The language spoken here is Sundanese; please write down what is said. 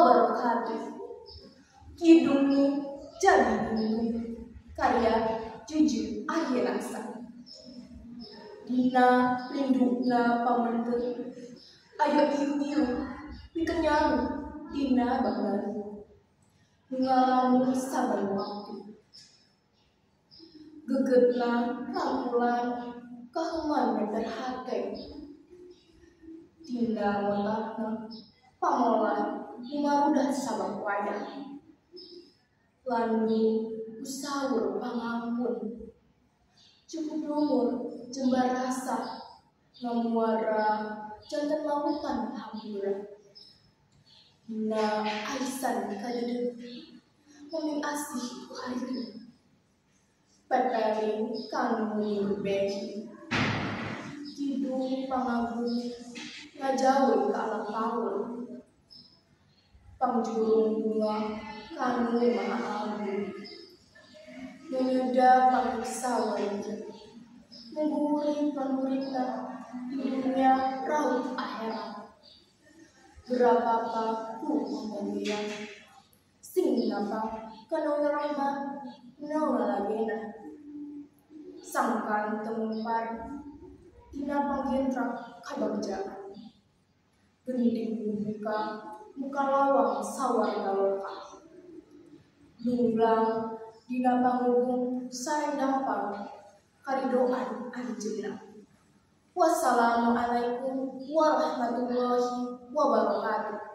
wabarakatuh. Kidungmu jadi gunung. Karya Juju Arianasa. Dina lindungna pamendut. Ayo iu-iu pikeun nyalu dina bangbalu. Ngalamun saban waktu. Gegetna rangkulan kahuman meter hate. Dina watahna pangolah ngumarudah sabab wayah. Landu usaur pangampun. Cukup lumur jembar rasa ngamuara jantan lautan hampura. Dina aisan kadedeg muming asih ku haritu. Pepeling kanu behi. Kidung pangagung ngajauh ka alam paul. Pangjurung bunga kanu maha agung. Menyeda pangiksa warga. Mengguring panuripna di dunia raut akhirat. Berapapa ku panggilan sing napa kana rahmah naula lagena. Sangkan temupar dina panggentra kabagjaan. Gending buka muka lawang sawar galoka. Nunglang dina panggung sareng dampang karidoan anjeunna. Wassalamualaikum warahmatullahi wabarakatuh.